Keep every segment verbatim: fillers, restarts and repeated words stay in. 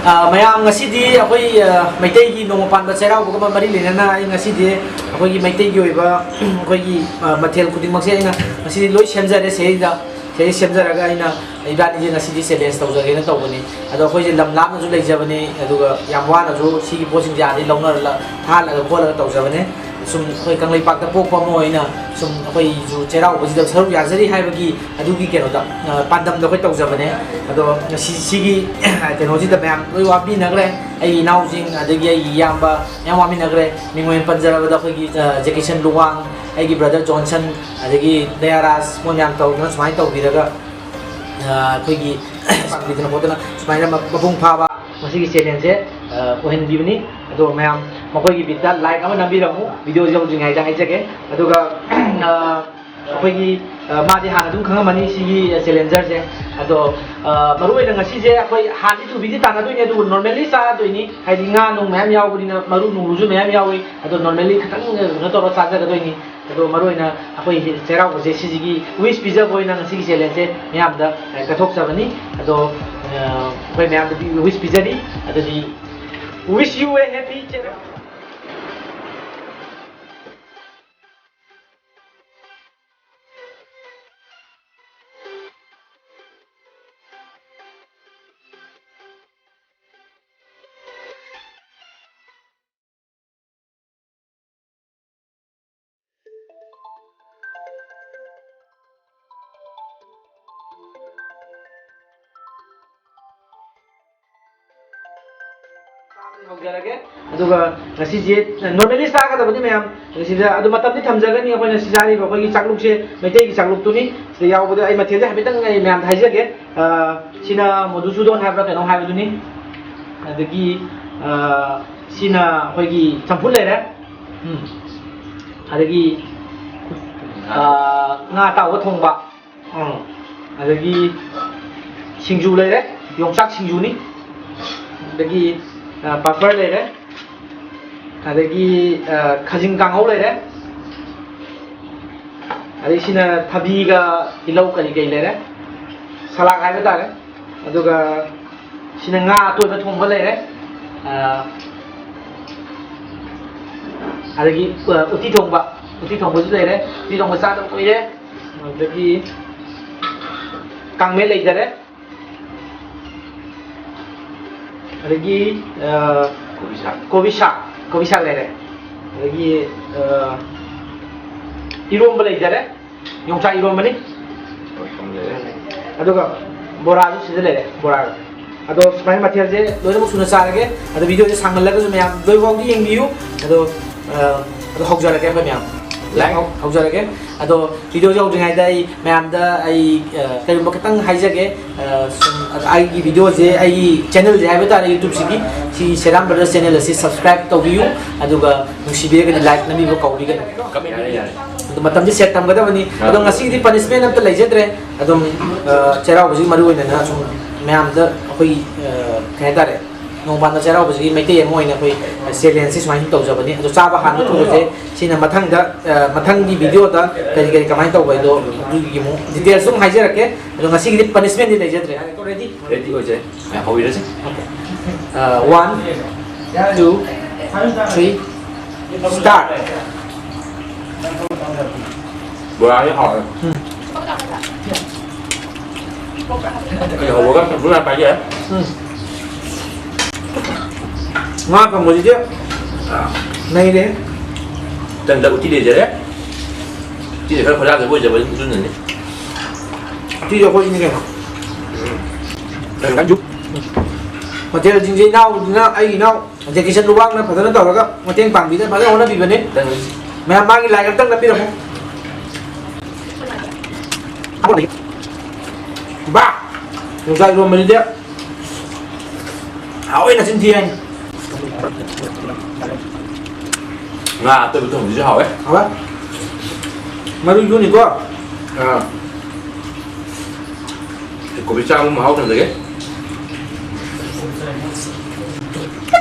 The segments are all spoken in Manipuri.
ꯑ, ꯃꯌꯥꯝ, ꯉꯁꯤꯗꯤ ꯑꯩꯈꯣꯏ, ꯑ, ꯃꯩꯇꯩꯒꯤ ꯅꯣꯡꯃ ꯄꯥꯟꯕ ꯆꯩꯔꯥꯎꯕꯒ ꯃꯔꯤ ꯂꯩꯅꯅ ꯑꯩ ꯉꯁꯤꯗꯤ ꯑꯩꯈꯣꯏꯒꯤ ꯃꯩꯇꯩꯒꯤ ꯑꯣꯏꯕ, ꯑꯩꯈꯣꯏꯒꯤ, ꯑ, ꯃꯊꯦꯜ ꯈꯨꯗꯤꯡꯃꯛꯁꯦ ꯑꯩꯅ ꯉꯁꯤꯗꯤ ꯂꯣꯏ ꯁꯦꯝꯖꯔꯦ ꯁꯤꯗꯩꯗ꯫ ꯁꯤꯗꯩ ꯁꯦꯝꯖꯔꯒ ꯑꯩꯅ, ꯏꯕꯥꯅꯤꯁꯦ ꯉꯁꯤꯗꯤ ꯆꯦꯂꯦꯟꯖ ꯇꯧꯖꯒꯦꯅ ꯇꯧꯕꯅꯤ꯫ ꯑꯗꯣ ꯑꯩꯈꯣꯏꯁꯦ ꯂꯝ ꯂꯥꯞꯅꯁꯨ ꯂꯩꯖꯕꯅꯤ, ꯑꯗꯨꯒ ꯌꯥꯝ ꯋꯥꯅꯁꯨ ꯁꯤꯒꯤ ꯄꯣꯠꯁꯤꯡꯁꯦ ꯑꯥꯗꯩ ꯂꯧꯅꯔ-, ꯊꯥꯍꯜꯂꯒ ꯈꯣꯠꯂꯒ ꯇꯧꯖꯕꯅꯦ꯫ ꯁꯨꯝ ꯑꯩꯈꯣꯏ ꯀꯪꯂꯩꯄꯥꯛꯇ ꯄꯣꯛꯄ ꯑꯃ ꯑꯣꯏꯅ ꯁꯨꯝ ꯑꯩꯈꯣꯏꯁꯨ ꯆꯩꯔꯥꯎꯕꯁꯤꯗ ꯁꯔꯨꯛ ꯌꯥꯖꯔꯤ ꯍꯥꯏꯕꯒꯤ ꯑꯗꯨꯒꯤ ꯀꯩꯅꯣꯗ, ꯑ, ꯄꯥꯟꯗꯝꯗ ꯑꯩꯈꯣꯏ ꯇꯧꯖꯕꯅꯦ꯫ ꯑꯗꯣ ꯉꯁꯤ ꯁꯤꯒꯤ ꯀꯩꯅꯣꯁꯤꯗ ꯃꯌꯥꯝ ꯂꯣꯏ ꯋꯥꯕꯤꯅꯈ꯭ꯔꯦ꯫ ꯑꯩꯒꯤ ꯏꯅꯥꯎꯁꯤꯡ, ꯑꯗꯒꯤ ꯑꯩꯒꯤ ꯏꯌꯥꯝꯕ ꯃꯌꯥꯝ ꯋꯥꯃꯤꯟꯅꯈ꯭ꯔꯦ꯫ ꯃꯤꯡ ꯑꯣꯏꯅ ꯄꯟꯖꯔꯕꯗ ꯑꯩꯈꯣꯏꯒꯤ, ꯑ, ꯖꯦꯀꯤꯁꯟ ꯂꯨꯋꯥꯡ, ꯑꯩꯒꯤ ꯕ꯭ꯔꯗꯔ ꯖꯣꯟꯁꯟ, ꯑꯗꯒꯤ ꯗꯌꯥꯔꯥꯖ, ꯃꯣꯏ ꯃꯌꯥꯝ ꯇꯧꯗꯅ ꯁꯨꯃꯥꯏꯅ ꯇꯧꯕꯤꯔꯒ, ꯑ, ꯑꯩꯈꯣꯏꯒꯤ ꯄꯥꯡꯕꯤꯗꯅ ꯈꯣꯠꯇꯅ ꯁꯨꯃꯥꯏꯅ ꯃ-, ꯃꯄꯨꯡ ꯐꯥꯕ ꯃꯁꯤꯒꯤ ꯆꯦꯂꯦꯟꯖꯁꯦ, ꯑ, ꯑꯣꯏꯍꯟꯕꯤꯕꯅꯤ꯫ ꯑꯗꯣ ꯃꯌꯥꯝ ꯃꯈꯣꯏꯒꯤ ꯕꯤꯠꯇ ꯂꯥꯏꯛ ꯑꯃ ꯅꯝꯕꯤꯔꯝꯃꯨ, ꯚꯤꯗꯤꯑꯣꯁꯤ ꯌꯧꯗ꯭ꯔꯤꯉꯩꯗ ꯍꯥꯏꯖꯒꯦ꯫ ꯑꯗꯨꯒ, ꯑ, ꯑꯩꯈꯣꯏꯒꯤ, ꯑ, ꯃꯥꯗꯤ ꯍꯥꯟꯅ ꯑꯗꯨꯝ ꯈꯪꯉꯝꯃꯅꯤ ꯁꯤꯒꯤ, ꯑ, ꯆꯦꯂꯦꯟꯖꯔꯁꯦ꯫ ꯑꯗꯣ, ꯑ, ꯃꯔꯨꯑꯣꯏꯅ ꯉꯁꯤꯁꯦ ꯑꯩꯈꯣꯏ ꯍꯥꯟꯗꯤ ꯊꯨꯕꯤꯗꯤ ꯇꯥꯟꯅꯗꯣꯏꯅꯤ, ꯑꯗꯨꯕꯨ ꯅꯣꯔꯃꯦꯜꯂꯤ ꯆꯥꯔꯗꯣꯏꯅꯤ, ꯍꯥꯏꯗꯤ ꯉꯥ ꯅꯨꯡ ꯃꯌꯥꯝ ꯌꯥꯎꯕꯅꯤꯅ, ꯃꯔꯨ ꯅꯨꯡꯂꯨꯁꯨ ꯃꯌꯥꯝ ꯌꯥꯎꯏ꯫ ꯑꯗꯣ ꯅꯣꯔꯃꯦꯜꯂꯤ ꯈꯤꯇꯪ ꯀꯩꯅꯣ ꯇꯧꯔ ꯆꯥꯖꯒꯗꯣꯏꯅꯤ꯫ ꯑꯗꯣ ꯃꯔꯨꯑꯣꯏꯅ ꯑꯩꯈꯣꯏ ꯆꯩꯔꯥꯎꯕꯁꯦ ꯁꯤꯁꯤꯒꯤ ꯋꯤꯁ ꯄꯤꯖꯕ ꯑꯣꯏꯅ ꯉꯁꯤꯒꯤ ꯆꯦꯂꯦꯟꯖꯁꯦ ꯃꯌꯥꯝꯗ, ꯑ, ꯀꯠꯊꯣꯛꯆꯕꯅꯤ꯫ ꯑꯗꯣ, ꯑ, ꯑꯩꯈꯣꯏ ꯃꯌꯥꯝꯗꯗꯤ ꯋꯤꯁ ꯄꯤꯖꯔꯤ꯫ ꯑꯗꯨꯗꯤ wish you a happy ꯆꯩꯔꯥꯎꯕ꯫ ꯍꯧꯖꯔꯒꯦ꯫ ꯑꯗꯨꯒ ꯉꯁꯤꯁꯦ ꯅꯣꯔꯃꯦꯜꯂꯤ ꯆꯥꯒꯗꯕꯅꯤ ꯃꯌꯥꯝ꯫ ꯁꯤꯗ ꯑꯗꯨ ꯃꯇꯝꯗꯤ ꯊꯝꯖꯒꯅꯤ꯫ ꯑꯩꯈꯣꯏꯅ ꯁꯤ ꯆꯥꯔꯤꯕ ꯑꯩꯈꯣꯏꯒꯤ ꯆꯥꯛꯂꯨꯛꯁꯦ ꯃꯩꯇꯩꯒꯤ ꯆꯥꯛꯂꯨꯛꯇꯨꯅꯤ꯫ ꯁꯤꯗ ꯌꯥꯎꯕꯗꯣ ꯑꯩ ꯃꯊꯦꯜꯁꯦ ꯍꯥꯏꯐꯦꯠꯇꯪ ꯑꯩ ꯃꯌꯥꯝꯗ ꯍꯥꯏꯖꯒꯦ꯫ ꯑ, ꯁꯤꯅ ꯃꯣꯗꯨꯁꯨꯗꯣꯟ ꯍꯥꯏꯕ꯭ꯔꯥ ꯀꯩꯅꯣꯝ ꯍꯥꯏꯕꯗꯨꯅꯤ꯫ ꯑꯗꯒꯤ, ꯑ, ꯁꯤꯅ ꯑꯩꯈꯣꯏꯒꯤ ꯆꯝꯐꯨꯠ ꯂꯩꯔꯦ꯫ ꯎꯝ꯫ ꯑꯗꯒꯤ, ꯑ, ꯉꯥ ꯑꯇꯥꯎꯕ ꯊꯣꯡꯕ꯫ ꯎꯝ꯫ ꯑꯗꯒꯤ ꯁꯤꯡꯖꯨ ꯂꯩꯔꯦ, ꯌꯣꯡꯆꯥꯛ ꯁꯤꯡꯖꯨꯅꯤ꯫ ꯑꯗꯒꯤ, ꯑ, ꯄꯥꯄꯔ ꯂꯩꯔꯦ꯫ ꯑꯗꯒꯤ, ꯑ, ꯈꯥꯖꯤꯡ ꯀꯥꯡꯍꯧ ꯂꯩꯔꯦ꯫ ꯑꯗꯩ ꯁꯤꯅ ꯊꯕꯤꯒ ꯇꯤꯜꯍꯧ ꯀꯔꯤ ꯀꯔꯤ ꯂꯩꯔꯦ, ꯁꯂꯥꯗ ꯍꯥꯏꯕ ꯇꯥꯔꯦ꯫ ꯑꯗꯨꯒ ꯁꯤꯅ ꯉꯥ ꯑꯇꯣꯏꯕ ꯊꯣꯡꯕ ꯂꯩꯔꯦ꯫ ꯑ, ꯑꯗꯒꯤ, ꯑ, ꯎꯇꯤ ꯊꯣꯡꯕ, ꯎꯇꯤ ꯊꯣꯡꯕꯁꯨ ꯂꯩꯔꯦ꯫ ꯎꯇꯤ ꯊꯣꯡꯕ ꯆꯥꯗꯕ ꯀꯨꯏꯔꯦ꯫ ꯑꯗꯒꯤ ꯀꯥꯡꯃꯦꯠ ꯂꯩꯖꯔꯦ꯫ ꯑꯗꯒꯤ, ꯑ, ꯀꯣꯕꯤ ꯁꯥꯛ꯫ ꯀꯣꯕꯤ ꯁꯥꯛ, ꯀꯣꯕꯤ ꯁꯥꯛ ꯂꯩꯔꯦ꯫ ꯑꯗꯒꯤ, ꯑ, ꯏꯔꯣꯝꯕ ꯂꯩꯖꯔꯦ꯫ ꯌꯣꯡꯆꯥꯛ ꯏꯔꯣꯝꯕꯅꯤ꯫ ꯑꯗꯨꯒ ꯕꯣꯔꯥꯁꯨ ꯁꯤꯗ ꯂꯩꯔꯦ, ꯕꯣꯔꯥꯒ꯫ ꯑꯗꯣ ꯁꯨꯃꯥꯏꯅ ꯃꯊꯦꯜꯁꯦ ꯂꯣꯏꯅꯃꯛ ꯁꯨꯅ ꯆꯥꯔꯒꯦ꯫ ꯑꯗꯣ ꯚꯤꯗꯤꯑꯣꯁꯦ ꯁꯥꯡꯃꯜꯂꯒꯁꯨ ꯃꯌꯥꯝ ꯂꯣꯏꯐꯥꯎꯗꯤ ꯌꯦꯡꯕꯤꯌꯨ꯫ ꯑꯗꯣ, ꯑ, ꯑꯗꯣ ꯍꯧꯖꯔꯒꯦ ꯑꯩꯈꯣꯏ ꯃꯌꯥꯝ꯫ ꯂꯥꯏꯛ꯫ ꯍꯧ-, ꯍꯧꯖꯔꯒꯦ꯫ ꯑꯗꯣ ꯚꯤꯗꯤꯑꯣꯁꯦ ꯍꯧꯗ꯭ꯔꯤꯉꯩꯗ ꯑꯩ ꯃꯌꯥꯝꯗ ꯑꯩ, ꯑ, ꯀꯔꯤꯒꯨꯝꯕ ꯈꯤꯇꯪ ꯍꯥꯏꯖꯒꯦ꯫ ꯑ, ꯁꯨꯝ, ꯑ, ꯑꯩꯒꯤ ꯚꯤꯗꯤꯑꯣꯁꯦ, ꯑꯩꯒꯤ ꯆꯦꯅꯦꯜꯁꯦ ꯍꯥꯏꯕ ꯇꯥꯔꯦ, YouTubeꯁꯤꯒꯤ, ꯁꯤ ꯁꯦꯔꯥꯝ ꯕ꯭ꯔꯗꯔꯁ ꯆꯦꯅꯦꯜ ꯑꯁꯤ subscribe ꯇꯧꯕꯤꯌꯨ꯫ ꯑꯗꯨꯒ ꯅꯨꯡꯁꯤꯕꯤꯔꯒꯗꯤ ꯂꯥꯏꯛ ꯅꯝꯕꯤꯕ ꯀꯥꯎꯕꯤꯒꯅꯨ꯫ ꯌꯥꯔꯦ, ꯌꯥꯔꯦ꯫ ꯑꯗꯣ ꯃꯇꯝꯁꯦ ꯁꯦꯠ ꯊꯝꯒꯗꯕꯅꯤ꯫ ꯑꯗꯣ ꯉꯁꯤꯒꯤꯗꯤ ꯄꯅꯤꯁꯃꯦꯟ ꯑꯝꯇ ꯂꯩꯖꯗ꯭ꯔꯦ꯫ ꯑꯗꯨꯝ, ꯑ, ꯆꯩꯔꯥꯎꯕꯁꯤꯒꯤ ꯃꯔꯨ ꯑꯣꯏꯅ ꯁꯨꯝ ꯃꯌꯥꯝꯗ ꯑꯩꯈꯣꯏꯒꯤ, ꯑ, ꯀꯩ ꯍꯥꯏꯇꯥꯔꯦ, ꯅꯣꯡꯄꯥꯟꯕ ꯆꯩꯔꯥꯎꯕꯁꯤꯒꯤ ꯃꯩꯇꯩ ꯑꯃ ꯑꯣꯏꯅ ꯑꯩꯈꯣꯏ ꯆꯦꯂꯦꯟꯖꯁꯤ ꯁꯨꯃꯥꯏꯅ ꯇꯧꯖꯕꯅꯤ꯫ ꯑꯗꯣ ꯆꯥꯕ ꯍꯥꯟꯕ ꯊꯨꯕꯁꯦ ꯁꯤꯅ ꯃꯊꯪꯗ, ꯑ, ꯃꯊꯪꯒꯤ ꯚꯤꯗꯤꯑꯣꯗ ꯀꯔꯤ ꯀꯔꯤ ꯀꯃꯥꯏꯅ ꯇꯧꯕ ꯍꯥꯏꯗꯣ ꯑꯗꯨꯒꯤ ꯑꯃꯨꯛ ꯗꯤꯇꯦꯜꯁ ꯑꯗꯨꯝ ꯍꯥꯏꯖꯔꯛꯀꯦ꯫ ꯑꯗꯣ ꯉꯁꯤꯒꯤꯗꯤ ꯄꯅꯤꯁꯃꯦꯟꯗꯤ ꯂꯩꯖꯗ꯭ꯔꯦ꯫ ꯔꯦꯗꯤ? ꯔꯦꯗꯤ ꯑꯣꯏꯖꯩ꯫ ꯍꯧꯕꯤꯔꯁꯤ꯫ ꯑ, one, two, three, start꯫ ꯕꯣꯔꯥꯗꯤ ꯍꯥꯎꯔꯦ꯫ ꯎꯝ꯫ ꯀꯩ ꯍꯧꯕꯒ ꯆꯝꯐꯨꯠ ꯌꯥꯝ ꯄꯥꯏꯖꯔꯦ꯫ ꯎꯝ꯫ ꯉꯥ ꯊꯣꯡꯕꯁꯤꯗꯤ ꯅꯩꯔꯦ꯫ ꯇꯟꯗ ꯎꯇꯤ ꯂꯩꯖꯔꯦ꯫ ꯎꯇꯤꯁꯦ ꯈꯔ ꯈꯣꯏꯔꯥꯡꯖꯕ ꯑꯣꯏꯖꯕ ꯑꯗꯨꯅꯅꯤ꯫ ꯎꯇꯤꯁꯦ ꯑꯩꯈꯣꯏꯒꯤꯅꯤ ꯀꯩꯅꯣ꯫ ꯎꯝ꯫ ꯃꯊꯦꯜꯁꯤꯡꯁꯦ ꯏꯅꯥꯎꯗꯨꯅ, ꯑꯩꯒꯤ ꯏꯅꯥꯎ ꯖꯦꯀꯤꯁꯟ ꯂꯨꯋꯥꯡꯅ ꯐꯖꯅ ꯇꯧꯔꯒ ꯃꯇꯦꯡ ꯄꯥꯡꯕꯤꯗꯅ ꯐꯖꯅ ꯍꯣꯠꯅꯕꯤꯕꯅꯦ꯫ ꯃꯌꯥꯝ ꯃꯥꯒꯤ ꯂꯥꯏꯛ ꯑꯝꯇꯪ ꯅꯝꯕꯤꯔꯝꯃꯨ꯫ ꯕꯥ! ꯌꯣꯡꯆꯥꯛ ꯏꯔꯣꯟꯕꯁꯤꯗꯤ ꯍꯥꯎꯋꯦ, ꯅꯆꯤꯟ ꯊꯤ ꯍꯥꯏꯅꯤ꯫ ꯉꯥ ꯑꯇꯣꯏꯕ ꯊꯣꯡꯕꯁꯤꯁꯨ ꯍꯥꯎꯋꯦ꯫ ꯍꯥꯎꯋꯦ꯫ ꯃꯔꯨ ꯌꯨꯅꯤꯀꯣ꯫ ꯑꯥ꯫ ꯀꯣꯕꯤ ꯆꯥꯕ ꯃꯍꯥꯎ ꯇꯝꯖꯒꯦ꯫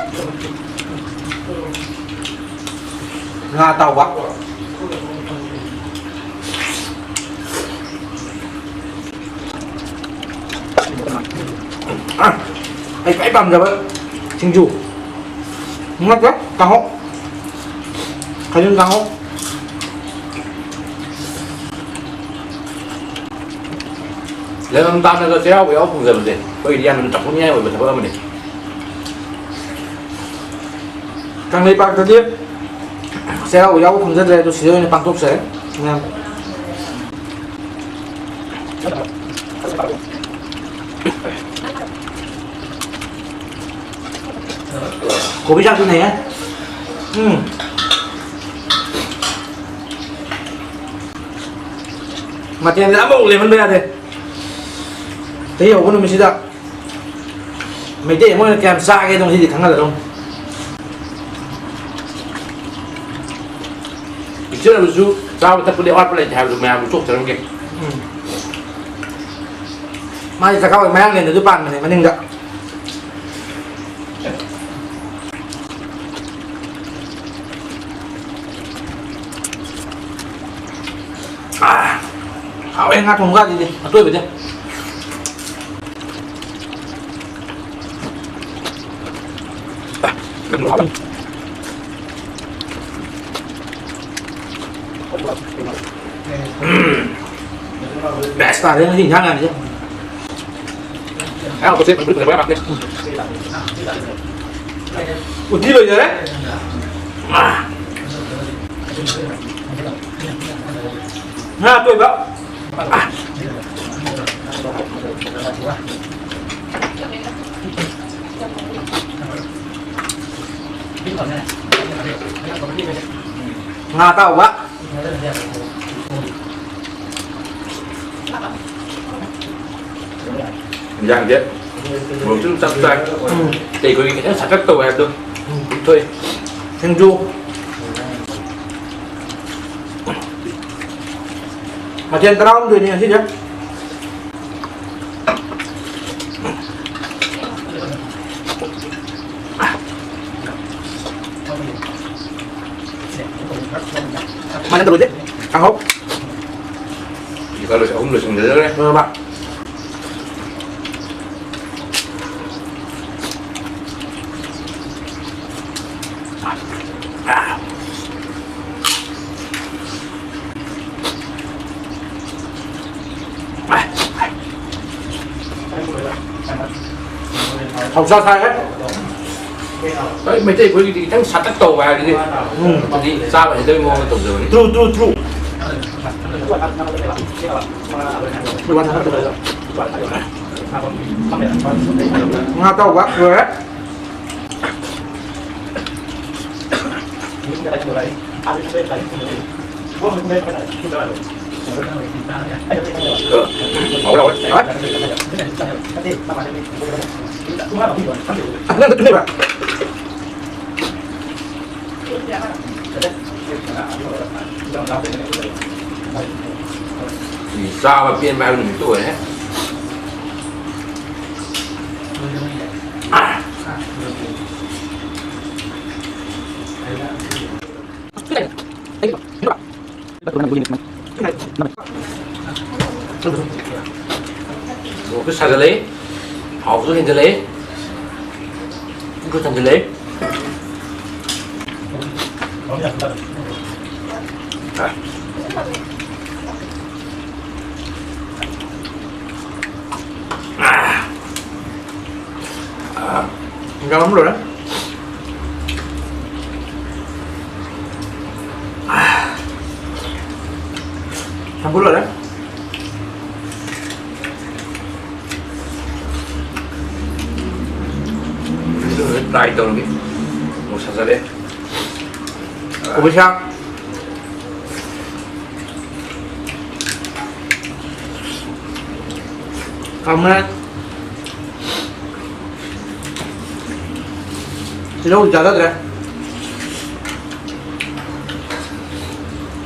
ꯉꯥ ꯑꯇꯥꯎꯕ꯫ ꯑꯥ꯫ ꯑꯩ ꯈ꯭ꯋꯥꯏ ꯄꯥꯝꯖꯕ ꯁꯤꯡꯖꯨ꯫ ꯅꯠꯇꯦ, ꯀꯥꯡꯍꯧ꯫ ꯈꯥꯖꯤꯡ ꯀꯥꯡꯍꯧ꯫ ꯂꯩꯐꯝ ꯇꯥꯝꯅꯒ ꯆꯩꯔꯥꯎꯕ ꯌꯥꯎ ꯐꯪꯖꯕꯁꯦ ꯑꯩꯈꯣꯏꯒꯤꯗꯤ ꯌꯥꯝꯅ ꯆꯥꯎꯊꯣꯛꯅꯤꯡꯉꯥꯏ ꯑꯣꯏꯕ ꯊꯕꯛ ꯑꯃꯅꯤ꯫ ꯀꯪꯂꯩꯄꯥꯛꯇꯗꯤ ꯆꯩꯔꯥꯎꯕ ꯌꯥꯎꯕ ꯐꯪꯖꯗ꯭ꯔꯦ, ꯑꯗꯨ ꯁꯤꯗ ꯑꯣꯏꯅ ꯄꯥꯡꯊꯣꯛꯆꯔꯦ ꯃꯌꯥꯝ꯫ ꯀꯣꯕꯤ ꯁꯥꯛꯇꯨꯅꯦ꯫ ꯎꯝ꯫ ꯃꯊꯦꯜꯁꯦ ꯑꯃꯐꯥꯎ ꯂꯦꯝꯍꯟꯕ ꯌꯥꯗꯦ꯫ ꯆꯍꯤ ꯍꯧꯕ ꯅꯨꯃꯤꯠꯁꯤꯗ ꯃꯩꯇꯩ ꯑꯃ ꯑꯣꯏꯅ ꯀꯌꯥꯝ ꯆꯥꯒꯦꯗꯣ ꯉꯁꯤꯗꯤ ꯈꯪꯍꯜꯂꯗꯧꯅꯤ꯫ ꯄꯤꯛꯆꯔꯕꯁꯨ ꯆꯥꯕ ꯊꯛꯄꯗꯤ ꯑꯋꯥꯠꯄ ꯂꯩꯇꯦ ꯍꯥꯏꯕꯗꯨ ꯃꯌꯥꯝ ꯎꯠꯊꯣꯛꯆꯔꯝꯒꯦ꯫ ꯎꯝ꯫ ꯃꯥꯗꯤ ꯆꯈꯥꯎꯒꯤ ꯃꯌꯥꯡꯂꯦꯟꯗꯁꯨ ꯄꯥꯟꯕꯅꯦ ꯃꯅꯤꯡꯗ꯫ ꯑꯥ, ꯍꯥꯎꯋꯦ ꯉꯥ ꯊꯣꯡꯕꯒꯗꯨꯗꯤ, ꯑꯇꯣꯏꯕꯗꯤ꯫ ꯕꯦꯁ ꯇꯥꯔꯦ ꯉꯁꯤ ꯏꯟꯁꯥꯡ ꯃꯌꯥꯝꯁꯦ꯫ ꯎꯇꯤ ꯂꯣꯏꯖꯔꯦ꯫ ꯉꯥ ꯑꯇꯣꯏꯕ꯫ ꯉꯥ ꯑꯇꯥꯎꯕ꯫ ꯏꯟꯖꯥꯡꯁꯦ ꯃꯣꯔꯣꯛꯁꯨ ꯑꯗꯨꯝ ꯆꯞ ꯆꯥꯏ꯫ ꯎꯝ꯫ ꯑꯇꯩ ꯑꯩꯈꯣꯏꯒꯤ ꯈꯤꯇꯪ ꯁꯥꯇꯛ ꯇꯧꯋꯦ ꯍꯥꯏꯕꯗꯣ꯫ ꯎꯝ꯫ ꯊꯣꯛꯑꯦ꯫ ꯁꯤꯡꯖꯨ꯫ ꯃꯊꯦꯜ ꯇꯔꯥꯍꯨꯝꯗꯣꯏꯅꯤ ꯉꯁꯤꯁꯦ꯫ ꯃꯥꯅ ꯇꯧꯔꯤꯁꯦ ꯀꯥꯡꯍꯧ꯫ ꯍꯧꯖꯤꯛꯀꯥꯟ ꯂꯣꯏꯁ-, ꯑꯍꯨꯝ ꯂꯣꯏꯁꯤꯟꯒꯗꯧꯔꯦ꯫ ꯂꯣꯏꯔꯕ? ꯊꯧꯁꯥ ꯁꯥꯏꯍꯦ꯫ ꯍꯣꯏ, ꯃꯩꯇꯩ ꯑꯩꯈꯣꯏꯒꯤꯗꯤ ꯈꯤꯇꯪ ꯁꯥꯇꯛ ꯇꯧꯕ ꯍꯥꯏꯔꯗꯤ ꯎꯝ꯫ ꯑꯗꯨꯗꯤ ꯆꯥꯕ ꯍꯩꯅꯗꯕꯒꯤ ꯃꯑꯣꯡꯗ ꯇꯧꯖꯕꯅꯤ꯫ True, true, true. ꯉꯥ ꯑꯇꯥꯎꯕ ꯂꯣꯏꯔꯦ꯫ ꯆꯥꯕ ꯄꯦꯟꯕ ꯍꯥꯏꯕ ꯅꯨꯃꯤꯠꯇꯨ ꯑꯣꯏꯔꯦ꯫ ꯃꯣꯔꯣꯛꯁꯨ ꯁꯥꯒꯠꯂꯛꯏ, ꯊꯥꯎꯁꯨ ꯍꯦꯟꯖꯜꯂꯛꯏ, ꯄꯨꯛꯁꯨ ꯊꯟꯖꯜꯂꯛꯏ꯫ ꯍꯪꯒꯥꯝ ꯑꯃ ꯂꯣꯏꯔꯦ꯫ ꯁꯝꯐꯨꯠ ꯂꯣꯏꯔꯦ꯫ Try ꯇꯧꯔꯒꯦ꯫ ꯃꯣꯔꯣꯛ ꯁꯥꯖꯜꯂꯦ꯫ ꯀꯣꯕꯤ ꯁꯥꯛ꯫ ꯈꯥꯃꯦꯟ꯫ ꯇꯤꯜꯍꯧ ꯆꯥꯖꯗ꯭ꯔꯦ꯫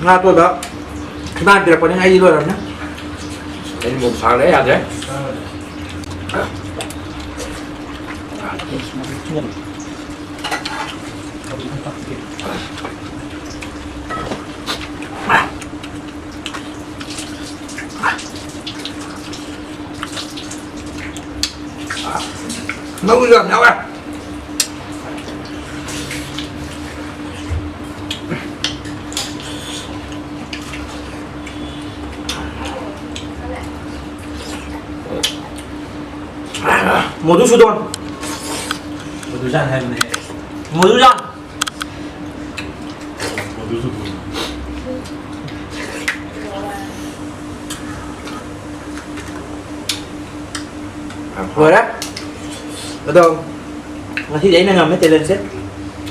ꯉꯥ ꯑꯇꯣꯏꯕ ꯏꯃꯥꯅ ꯄꯤꯔꯛꯄꯅꯤ, ꯑꯩꯗꯤ ꯂꯣꯏꯔꯕꯅꯦ꯫ ꯑꯩꯗꯤ ꯃꯣꯔꯣꯛ ꯁꯥꯔꯦ, ꯌꯥꯗ꯭ꯔꯦ꯫ ꯃꯔꯨꯁꯨ ꯌꯥꯝ ꯌꯥꯎꯋꯦ꯫ ꯃꯣꯗꯨ ꯁꯨꯗꯣꯟ꯫ ꯃꯣꯗꯨꯖꯥꯟ ꯍꯥꯏꯕꯅꯦ꯫ ꯃꯣꯗꯨꯖꯥꯟ꯫ ꯃꯣꯗꯨ ꯁꯨꯗꯣꯟ꯫ ꯂꯣꯏꯔꯦ꯫ ꯑꯗꯣ ꯉꯁꯤꯗꯤ ꯑꯩꯅ ꯉꯝꯃꯦ challengeꯁꯦ꯫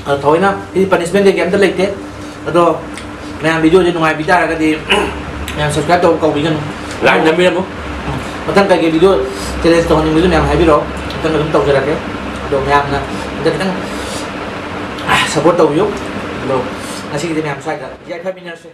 ꯑꯗꯣ ꯊꯑꯣꯏꯅ ꯁꯤꯗꯤ punishment ꯀꯩꯀꯩ ꯑꯝꯇ ꯂꯩꯇꯦ꯫ ꯑꯗꯣ ꯃꯌꯥꯝ videoꯁꯦ ꯅꯨꯡꯉꯥꯏꯕꯤ ꯇꯥꯔꯒꯗꯤ ꯃꯌꯥꯝ subscribe ꯇꯧꯕ ꯀꯧꯕꯤꯒꯅꯨ꯫ Like ꯅꯝꯕꯤꯔꯝꯃꯨ꯫ ꯃꯊꯪ ꯀꯩꯀꯩ video challenge ꯇꯧꯍꯟꯅꯤꯡꯕꯁꯨ ꯃꯌꯥꯝ ꯍꯥꯏꯕꯤꯔꯛꯑꯣ꯫ ꯃꯊꯪ ꯑꯗꯨꯝ ꯇꯧꯖꯔꯛꯀꯦ꯫ ꯑꯗꯣ ꯃꯌꯥꯝꯅ ꯑꯝꯇ ꯈꯤꯇꯪ support ꯇꯧꯕꯤꯌꯨ꯫ ꯑꯗꯣ ꯉꯁꯤꯒꯤꯗꯤ ꯃꯌꯥꯝ ꯁ꯭ꯋꯥꯏꯗ ꯌꯥꯏꯐꯃꯤꯟꯅꯔꯁꯦ꯫